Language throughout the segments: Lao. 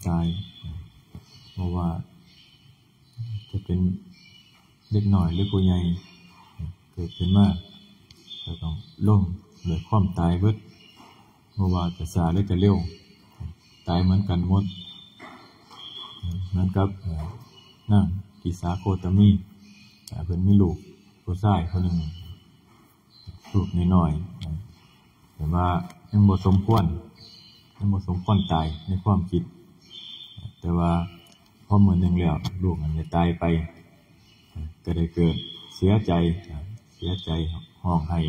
ຕາຍ ບໍ່ວ່າຈະເປັນເດັກນ້ອຍ ຫຼື ຜູ້ໃຫຍ່ ເກີດຂຶ້ນມາ ກໍຕ້ອງລົງດ້ວຍຄວາມຕາຍເບິດ ບໍ່ວ່າຈະຊ້າ ຫຼື ຈະເລັວ ຕາຍເໝືອນກັນໝົດ. ເໝືອນກັບ ເອີ່ ນາງກິສາໂຄຕະມີ ເພິ່ນມີລູກຜູ້ຊາຍຄົນໜຶ່ງ ລູກນ້ອຍໆ ແຕ່ວ່າຍັງບໍ່ສົມຄວນ ຍັງບໍ່ສົມຄວນຕາຍໃນຄວາມຄິດ ແຕ່ວ່າພໍມື້ໜຶ່ງແລ້ວ ລູກນັ້ນໄດ້ຕາຍໄປ ກໍໄດ້ເກີດເສຍໃຈ ເສຍໃຈຮ້ອງໄຫ້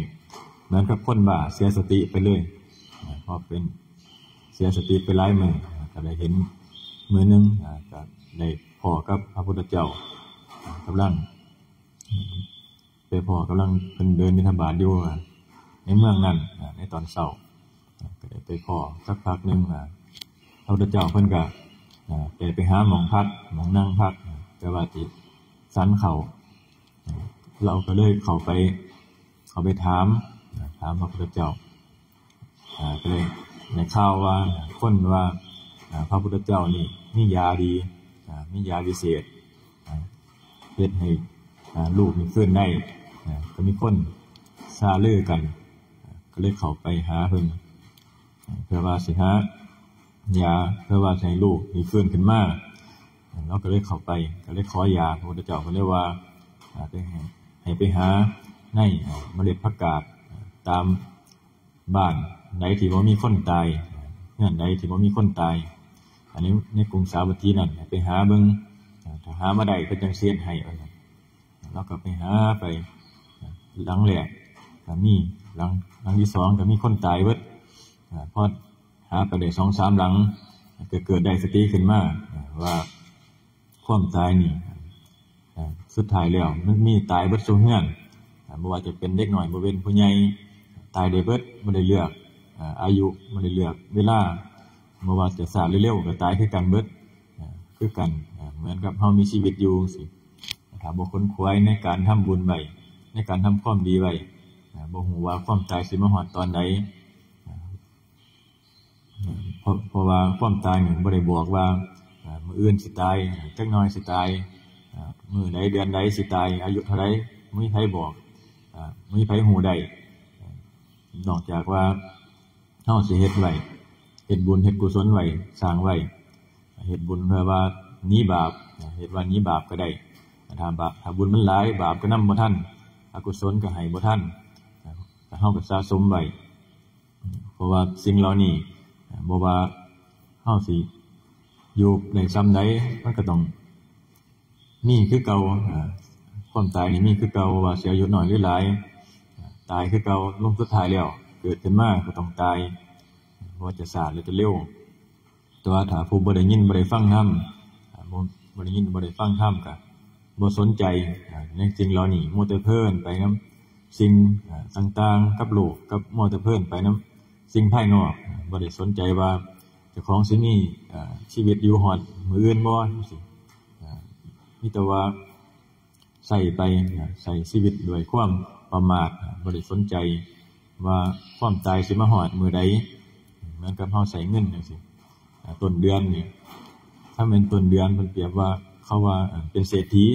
ເໝືອນກັບຄົນບ້າເສຍສະຕິໄປເລີຍ. ພໍເປັນເສຍສະຕິໄປຫຼາຍມື້ ກໍໄດ້ເຫັນມື້ໜຶ່ງ ກໍໄດ້ພໍ້ກັບພະພຸດທະເຈົ້າ ກຳລັງ ໄປພໍ້ກຳລັງເພິ່ນເດີນບິນທະບາດຢູ່ໃນເມືອງນັ້ນ ໃນຕອນເຊົ້າ ກໍໄດ້ໄປພໍ້ສັກພັກໜຶ່ງ ພະພຸດທະເຈົ້າເພິ່ນກໍໄດ້ໄປຫາໝ່ອງພັກ ໝ່ອງນັ່ງພັກ ແຕ່ວ່າຊິສັນເຂົ້າ ລາວກໍເລີຍເຂົ້າໄປ ເຂົ້າໄປຖາມ ຖາມພະພຸດທະເຈົ້າ ອ່າ ກໍໄດ້ ໄດ້ຂ່າວວ່າ ຄົນວ່າ ອ່າ ພະພຸດທະເຈົ້ານີ້ມີຢາດີ ອ່າ ມີຢາວິເສດ ອ່າ ເຮັດໃຫ້ ອ່າ ລູກນີ້ຟື້ນໄດ້ ອ່າ ກໍມີຄົນຊາລືກັນ ອ່າ ກໍເລີຍເຂົ້າໄປຫາເພິ່ນ ອ່າ ເພື່ອວ່າຊິຫາຢາ ເພື່ອວ່າຊິໃຫ້ລູກນີ້ຟື້ນຂຶ້ນມາ. ເຮົາກໍເລີຍເຂົ້າໄປ ກໍເລີຍຂໍຢາ ພະພຸດທະເຈົ້າເພິ່ນເລີຍວ່າ ອ່າ ໄປໃຫ້ ໃຫ້ໄປຫາໃນ ອ່າ ເມລັດຜັກກາດ ອ່າ ຕາມບ້ານໃດທີ່ບໍ່ມີຄົນຕາຍ ເຮືອນໃດທີ່ບໍ່ມີຄົນຕາຍ ອັນນີ້ໃນກຸງສາວັດຖີນັ້ນ ໃຫ້ໄປຫາເບິ່ງ ອ່າ ຖ້າຫາມາໄດ້ເພິ່ນຈັ່ງຊິເຮັດໃຫ້ ວ່າຊັ້ນ. ລາວກໍໄປຫາໄປ ອ່າ ຫຼັງແລກກໍມີ ຫຼັງ ຫຼັງທີສອງກໍມີຄົນຕາຍເບິດ ອ່າ ພໍຫາໄປໄດ້ສອງສາມຫຼັງ ກໍເກີດໄດ້ສະຕິຂຶ້ນມາ ອ່າ ວ່າ ຄວາມຕາຍນີ້ ເອີ່ ສຸດທ້າຍແລ້ວມັນມີຕາຍເບິດສູ່ເຮືອນ ເອີ່ ບໍ່ວ່າຈະເປັນເດັກນ້ອຍ ບໍ່ເປັນຜູ້ໃຫຍ່ ຕາຍໄດ້ເບິດ ບໍ່ໄດ້ເລືອກ ເອີ່ ອາຍຸ ບໍ່ໄດ້ເລືອກເວລາ ບໍ່ວ່າຈະຊ້າຫຼືເລັວກໍຕາຍຄືກັນເບິດ ເອີ່ ຄືກັນ ເອີ່ ເໝືອນກັບເຮົາມີຊີວິດຢູ່ຊີ້ ຖ້າບໍ່ຂົນຂວາຍໃນການທຳບຸນໄວ້ ໃນການທຳຄວາມດີໄວ້ ເອີ່ ບໍ່ຮູ້ວ່າຄວາມຕາຍຊິມາຮອດຕອນໃດ. ເພາະ ເພາະວ່າຄວາມຕາຍນີ້ບໍ່ໄດ້ບອກວ່າ ເອີ່ ມື້ອື່ນຊິຕາຍ ຈັກໜ່ອຍຊິຕາຍ ເອີ່ ມື້ໃດເດືອນໃດຊິຕາຍ ອາຍຸເທົ່າໃດ ບໍ່ມີໃຜບອກ ເອີ່ ບໍ່ມີໃຜຮູ້ໄດ້ ເອີ່ ນອກຈາກວ່າເຮົາຊິເຮັດໄວ້ ເຮັດບຸນເຮັດກຸສົນໄວ້ ສ້າງໄວ້ ເຮັດບຸນເພື່ອວ່າໜີບາບ ເຮັດວ່າໜີບາບກໍໄດ້ ຖ້າບາບ ຖ້າບຸນມັນຫຼາຍ ບາບກໍນຳບໍ່ທັນ ອະກຸສົນກໍໃຫ້ບໍ່ທັນ ເຮົາກໍສະສົມໄວ້. ເພາະວ່າສິ່ງເຫຼົ່ານີ້ ບໍ່ວ່າເຮົາຊິຢູ່ໄດ້ຊ່ຳໃດ ມັນກໍຕ້ອງມີຄືເກົ່າ ຄວາມຕາຍນີ້ມີຄືເກົ່າ ບໍ່ວ່າຊິອາຍຸນ້ອຍຫຼືຫຼາຍ ຕາຍຄືເກົ່າ ລົງສຸດທ້າຍແລ້ວ ເກີດຂຶ້ນມາກໍຕ້ອງຕາຍ ບໍ່ວ່າຈະຊ້າຫຼືຈະເລັວ. ແຕ່ວ່າຖ້າຜູ້ບໍ່ໄດ້ຍິນບໍ່ໄດ້ຟັງທຳ ບໍ່ ບໍ່ໄດ້ຍິນບໍ່ໄດ້ຟັງທຳ ກໍບໍ່ສົນໃຈໃນສິ່ງເຫຼົ່ານີ້ ມົວແຕ່ເພີນໄປນຳສິ່ງຕ່າງໆ ກັບໂລກ ກັບ ມົວແຕ່ເພີນໄປນຳສິ່ງພາຍນອກ ບໍ່ໄດ້ສົນໃຈວ່າເຈົ້າຂອງຊິມີຊີວິດຢູ່ຮອດມື້ອື່ນບໍ່ ຈັ່ງຊີ້ ມີແຕ່ວ່າ ໃຊ້ໄປ ໃຊ້ຊີວິດດ້ວຍຄວາມປະໝາດ ບໍ່ໄດ້ສົນໃຈວ່າຄວາມຕາຍຊິມາຮອດມື້ໃດ ເໝືອນກັບເຮົາໃຊ້ເງິນຈັ່ງຊີ້ ຕົ້ນເດືອນນີ້ ຄັນແມ່ນຕົ້ນເດືອນເພິ່ນປຽບວ່າ ເຂົາວ່າເປັນເສດຖີ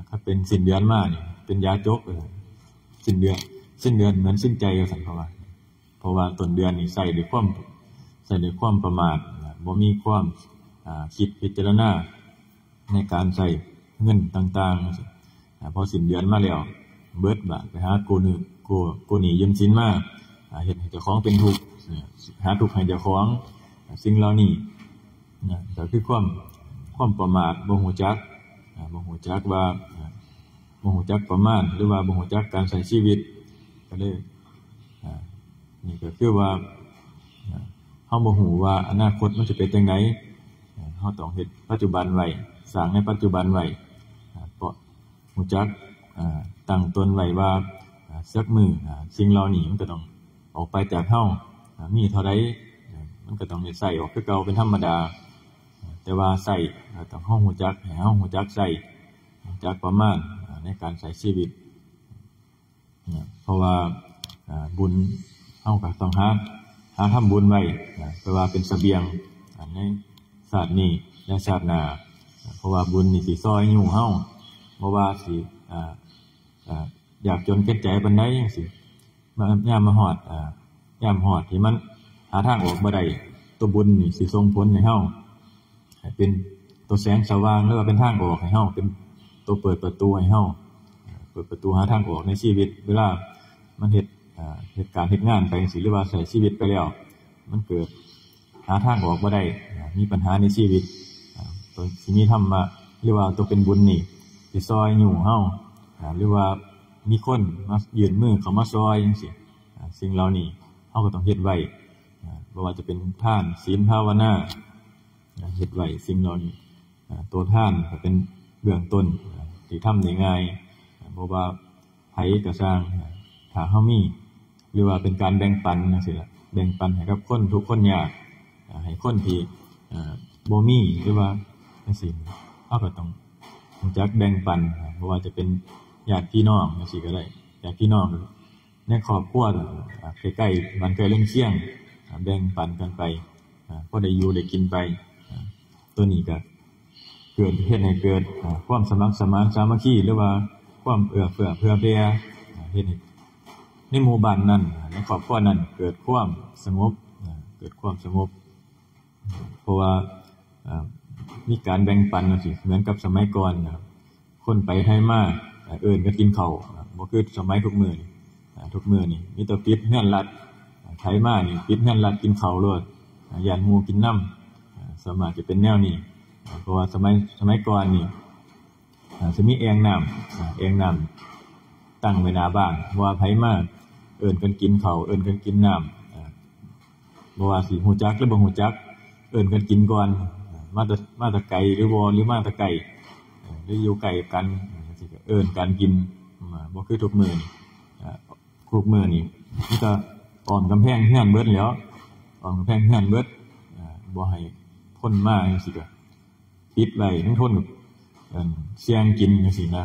ຄັນເປັນສິ້ນເດືອນມານີ້ເປັນຢາຈົກ ເອີ ສິ້ນເດືອນ ສິ້ນເດືອນເໝືອນສິ້ນໃຈ ວ່າຊັ້ນເຂົາວ່າ ເພາະວ່າຕົ້ນເດືອນນີ້ໃຊ້ດ້ວຍຄວາມ ໃຊ້ດ້ວຍຄວາມປະໝາດ ບໍ່ມີຄວາມ ອ່າ ຄິດພິຈາລະນາ ໃນການໃຊ້ເງິນຕ່າງໆ ອ່າ ພໍສິ້ນເດືອນມາແລ້ວເບິດ ບາດໄປຫາກູ້ໜີ້ ກູ້ ກູ້ໜີ້ຢືມສິນມາ ອ່າ ເຮັດໃຫ້ເຈົ້າຂອງເປັນທຸກ ຫາທຸກໃຫ້ເຈົ້າຂອງ ສິ່ງເຫຼົ່ານີ້ນະ ກໍຄືຄວາມ ຄວາມປະໝາດ ບໍ່ຮູ້ຈັກ ອ່າ ບໍ່ຮູ້ຈັກວ່າ ບໍ່ຮູ້ຈັກປະມານ ຫຼືວ່າບໍ່ຮູ້ຈັກການໃຊ້ຊີວິດ ກໍເລີຍ ອ່າ ນີ້ກໍຄືວ່າ ອ່າ ເຮົາບໍ່ຮູ້ວ່າອະນາຄົດມັນຈະເປັນຈັ່ງໃດ ເຮົາຕ້ອງເຮັດປັດຈຸບັນໄວ້ ສ້າງໃນປັດຈຸບັນໄວ້ ເພາະຮູ້ຈັກຕັ້ງຕົນໄວ້ວ່າ ສັກມື້ສິ່ງເຫຼົ່ານີ້ມັນກໍຕ້ອງອອກໄປຈາກເຮົາ ມີເທົ່າໃດມັນກໍຕ້ອງໄດ້ໃຊ້ອອກຄືເກົ່າເປັນທຳມະດາ ແຕ່ວ່າໃຊ້ຕ້ອງເຮົາຮູ້ຈັກ ໃຫ້ເຮົາຮູ້ຈັກໃຊ້ ຮູ້ຈັກປະມານໃນການໃຊ້ຊີວິດ. ເພາະວ່າ ອ່າ ບຸນເຮົາກໍຕ້ອງຫາ ຫາທຳບຸນໄວ້ ເພື່ອວ່າເປັນສະບຽງ ອ່າ ໃນ ຊາດນີ້ ແລະ ຊາດໜ້າ ເພາະວ່າບຸນນີ້ຊິຊ່ອຍຍູ້ເຮົາ ບໍ່ວ່າຊິ ອາ ອາ ຍາກຈົນເຄັດໃຈປານໃດຈັ່ງຊີ້ ຍາມມາຮອດ ອາ ຍາມຮອດທີ່ມັນຫາທາງອອກບໍ່ໄດ້ ຕົວບຸນນີ້ຊິສົ່ງຜົນໃຫ້ເຮົາ ໃຫ້ເປັນຕົວແສງສະຫວ່າງ ຫຼືວ່າເປັນທາງອອກໃຫ້ເຮົາ ເປັນຕົວເປີດປະຕູໃຫ້ເຮົາ ເປີດປະຕູຫາທາງອອກໃນຊີວິດ. ເວລາມັນເຮັດ ເຮັດການເຮັດງານໄປຈັ່ງຊີ້ ຫຼືວ່າໃຊ້ຊີວິດໄປແລ້ວ ມັນເກີດຫາທາງອອກບໍ່ໄດ້ ມີບັນຫາໃນຊີວິດ ໂຕຊິມີທຳມະ ຫຼືວ່າໂຕເປັນບຸນນີ້ ຊິຊ່ອຍຍູ້ເຮົາ ຫຼືວ່າມີຄົນມາຍື່ນມືເຂົ້າມາຊ່ອຍຈັ່ງຊີ້ ສິ່ງເຫຼົ່ານີ້ເຮົາກໍຕ້ອງເຮັດໄວ້ ບໍ່ວ່າຈະເປັນທານ ສິນ ພາວະນາ ເຮັດໄວ້ສິ່ງເຫຼົ່ານີ້ ໂຕທານກໍເປັນເບື້ອງຕົ້ນທີ່ທຳໄດ້ງ່າຍ ບໍ່ວ່າໃຜກໍຊ່າງ ຖ້າເຮົາມີ ຫຼືວ່າເປັນການແບ່ງປັນຈັ່ງຊີ້ລະ ແບ່ງປັນໃຫ້ກັບຄົນທຸກຄົນຍາກ ໃຫ້ຄົນທີ່ບໍ່ມີ ຫຼືວ່າຈັ່ງຊີ້ ເຮົາກໍຕ້ອງຮູ້ຈັກແບ່ງປັນ ບໍ່ວ່າຈະເປັນຍາດພີ່ນ້ອງຈັ່ງຊີ້ກໍໄດ້ ຍາດພີ່ນ້ອງ ໃນຄອບຄົວ ໃກ້ໆ ບ້ານໃກ້ເຮືອນຄຽງ ແບ່ງປັນກັນໄປ ພໍໄດ້ຢູ່ໄດ້ກິນໄປ ໂຕນີ້ກໍເກີດ ເຮັດໃຫ້ເກີດຄວາມສະໝັກສະໝານສາມັກຄີ ຫຼືວ່າຄວາມເອື້ອເຟື້ອເຜື່ອແຜ່ ເຮັດໃຫ້ໃນໝູ່ບ້ານນັ້ນ ໃນຄອບຄົວນັ້ນ ເກີດຄວາມສະຫງົບ ເກີດຄວາມສະຫງົບ ເພາະວ່າ ເອີ່ ມີການແບ່ງປັນຈັ່ງຊີ້ ເໝືອນກັບສະໄໝກ່ອນນະ ຄົນໄປໄທມາ ເອີ້ນກັນກິນເຂົ້າ ບໍ່ຄືສະໄໝທຸກມື້ນີ້ ທຸກມື້ນີ້ມີແຕ່ປິດເຮືອນລັດ ໄທມານີ້ປິດເຮືອນລັດກິນເຂົ້າໂລດ ຢ້ານໝູ່ກິນນຳ ສ່ວນມາກຈະເປັນແນວນີ້ ເພາະວ່າສະໄໝ ສະໄໝກ່ອນນີ້ ຊິມີແອ່ງນ້ຳ ແອ່ງນ້ຳຕັ້ງໄວ້ໜ້າບ້ານ ບໍ່ວ່າໃຜມາ ເອີ້ນກັນກິນເຂົ້າ ເອີ້ນກັນກິນນ້ຳ ບໍ່ວ່າຊິຮູ້ຈັກ ຫຼື ບໍ່ຮູ້ຈັກ ເອີ້ນກັນກິນກ່ອນ ມາແຕ່ ມາແຕ່ໄກ ຫຼື ບໍ່ ຫຼື ມາແຕ່ໃກ້ ຫຼື ຢູ່ໃກ້ກັນ ເອີ້ນກັນກິນ ບໍ່ຄືທຸກມື້ນີ້ ທຸກມື້ນີ້ມີແຕ່ອ້ອມກຳແພງເຮືອນເບິດແລ້ວ ອ້ອມກຳແພງເຮືອນເບິດ ບໍ່ໃຫ້ຄົນມາຈັ່ງຊີ້ ກໍປິດໄວ້ ມັນທົນກັບ ເອີ່ ສ່ຽງກິນຈັ່ງຊີ້ນະ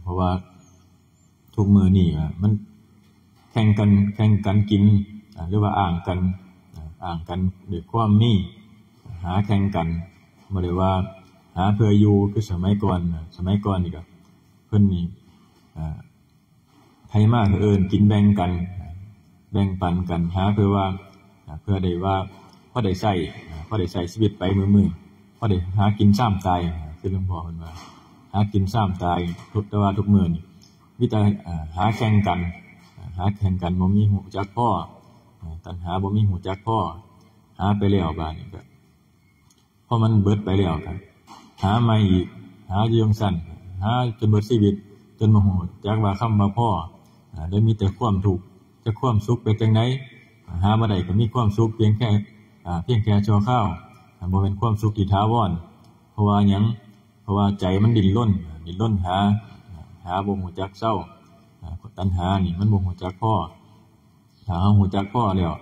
ເພາະວ່າ ທຸກມື້ນີ້ ມັນແຂ່ງກັນ ແຂ່ງກັນກິນ ຫຼືວ່າອ້າງກັນ ອ້າງກັນດ້ວຍຄວາມມີ ຫາແຂ່ງກັນ ບໍ່ໄດ້ວ່າຫາເພື່ອຢູ່ຄືສະໄໝກ່ອນ ສະໄໝກ່ອນນີ້ກໍເພິ່ນນີ້ ໃຜມາກໍເອີ້ນກິນແບ່ງກັນ ແບ່ງປັນກັນ ຫາເພື່ອວ່າ ເພື່ອໄດ້ວ່າພໍໄດ້ໃຊ້ ພໍໄດ້ໃຊ້ຊີວິດໄປມື້ໆ ພໍໄດ້ຫາກິນຊາມຕາຍ ຄືຫຼວງພໍ່ເພິ່ນວ່າ ຫາກິນຊາມຕາຍ ທຸກ ແຕ່ວ່າທຸກມື້ນີ້ ມີແຕ່ ເອີ່ ຫາແຂ່ງກັນ ຫາແຂ່ງກັນ ບໍ່ມີຮູ້ຈັກພໍ ຕັນຫາບໍ່ມີຮູ້ຈັກພໍ ຫາໄປແລ້ວບາດນີ້ກໍ ພໍມັນເບິດໄປແລ້ວກໍຫາໃໝ່ອີກ ຫາຢູ່ຈັ່ງຊັ້ນ ຫາຈົນເບິດຊີວິດ ຈົນບໍ່ຮູ້ຈັກວ່າຄຳວ່າພໍ ແລ້ວມີແຕ່ຄວາມທຸກ ຈັກຄວາມສຸກເປັນຈັ່ງໃດ ຫາມາໄດ້ກໍມີຄວາມສຸກພຽງແຄ່ ພຽງແຄ່ຊົ່ວຄາວ ບໍ່ແມ່ນຄວາມສຸກທີ່ຖາວອນ ເພາະວ່າຫຍັງ ເພາະວ່າໃຈມັນດີ້ນລົນ ດີ້ນລົນຫາ ຫາບໍ່ຮູ້ຈັກເຊົາ ຕັນຫານີ້ມັນບໍ່ຮູ້ຈັກພໍ ຖ້າເຮົາຮູ້ຈັກພໍແລ້ວ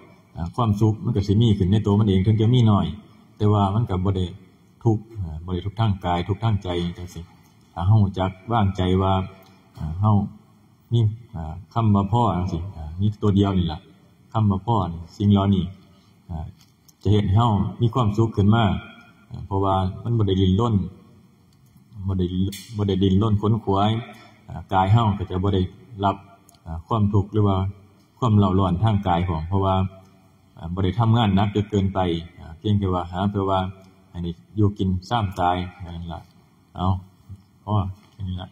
ຄວາມສຸກມັນກໍຊິມີຂຶ້ນໃນໂຕມັນເອງ ເຖິງຈະມີໜ້ອຍ ແຕ່ວ່າມັນກໍບໍ່ໄດ້ທຸກ ບໍ່ໄດ້ທຸກທາງກາຍ ທຸກທາງໃຈຈັ່ງຊີ້ ຖ້າເຮົາຮູ້ຈັກວາງໃຈວ່າ ເຮົາມີ ຄຳວ່າພໍ ຈັ່ງຊີ້ ມີໂຕດຽວນີ້ລະ ຄຳວ່າພໍ ສິ່ງເຫຼົ່ານີ້ ຈະເຮັດໃຫ້ເຮົາມີຄວາມສຸກຂຶ້ນມາ ເພາະວ່າມັນບໍ່ໄດ້ດີ້ນລົນ ບໍ່ໄດ້ ບໍ່ໄດ້ດີ້ນລົນຂົນຂວາຍ ກາຍເຮົາກໍຈະບໍ່ໄດ້ຮັບ ຄວາມທຸກ ຫຼືວ່າຄວາມເລົ້າຮ້ອນທາງກາຍພ້ອມ ເພາະວ່າ ບໍ່ໄດ້ທຳງານໜັກຈົນເກີນໄປ ພຽງແຕ່ວ່າຫາເພື່ອວ່າໃຫ້ໄດ້ຢູ່ກິນຊາມຕາຍ ແຄ່ນັ້ນລະ ເອົາ ພໍ ແຄ່ນີ້ລະ.